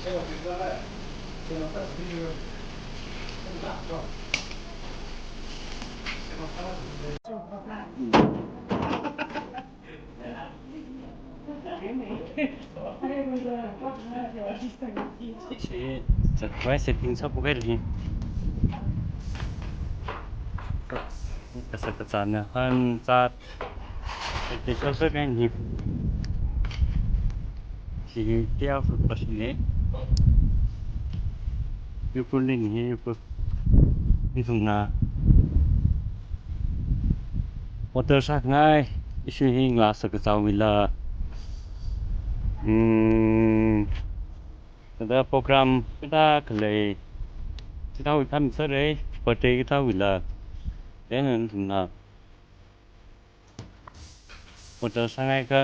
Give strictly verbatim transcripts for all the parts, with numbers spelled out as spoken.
Chi zatpai setting sāphokhai ri. Kasā kasāna han zat. Ate sāsā kaini. Chi tia fu pasine. Yupur ni ni yupur. Ni thungna. Water sāngai. Ishi hi ngalā sā kasā wui la. Hmm. Thāda program kathā khalei. Kathāwui khami sārai. Birthday kathāwui la. Then ni thungna. Water sāngai ka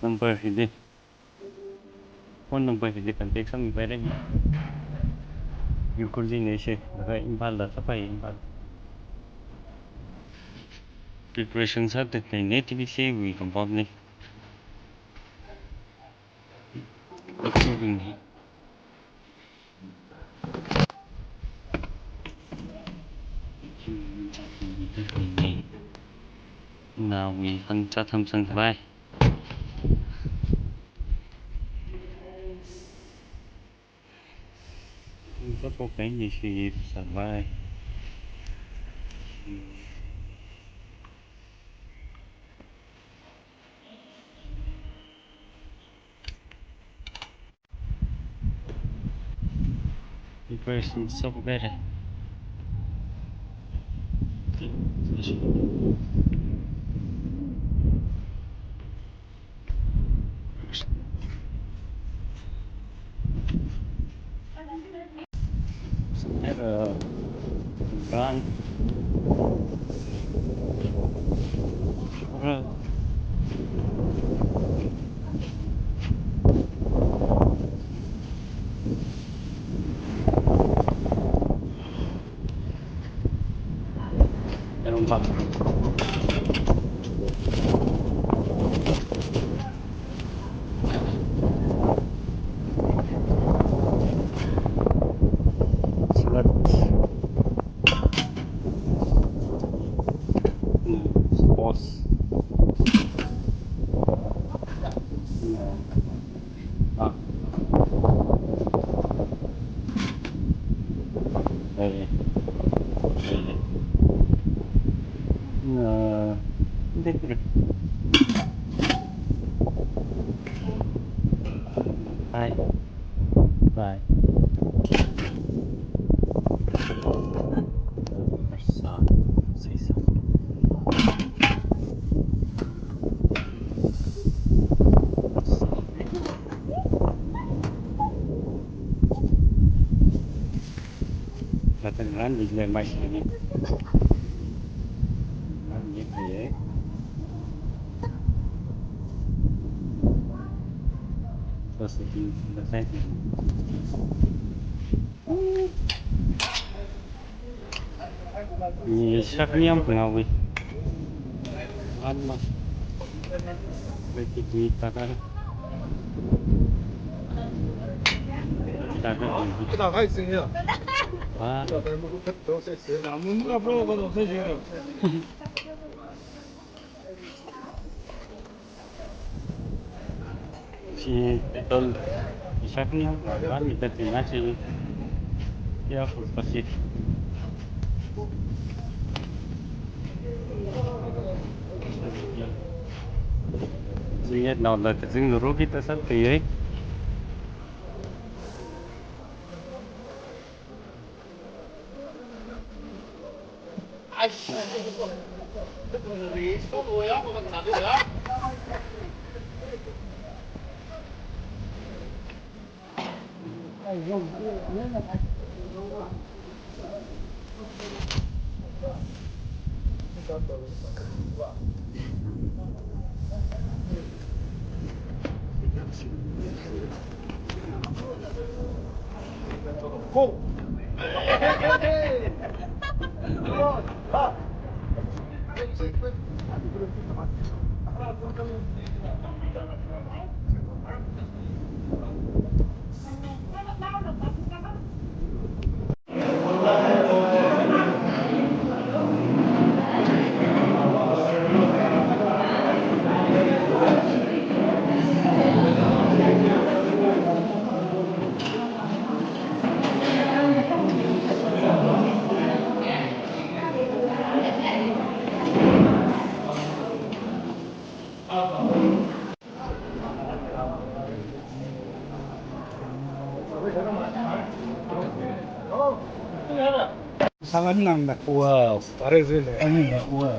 number hili. Phone number hili contact sāmipaira. Ukhrulli ne shi, laga Imphal la sāpai Imphal. Preparation sāthatnei ne T B C wui compound li. Naomi hangcha tham sang vai. Hangcha pok kai ni shi sang vai. Preparation sāphokhai ri. Run. Select. Hmm, pause. Ah. Hai. Hai. Nah, ini. Hai. Bye. Sa, sa, sa. Laten ran ni le mai ni. Ran ni le. Terus ini selesai. Ni shak ni am ngawi. An ma. Beti kui taka. Taka. Kita kai sing ya. Wah. Namun ka pro ko to se. Chi petrol ishak ni, ran mi ta tina chi ya full pasi. Chi ya nao la ta jing ru ki ta sat te ye. Sangan nang na. Wow. Pare zile. Ani na wow.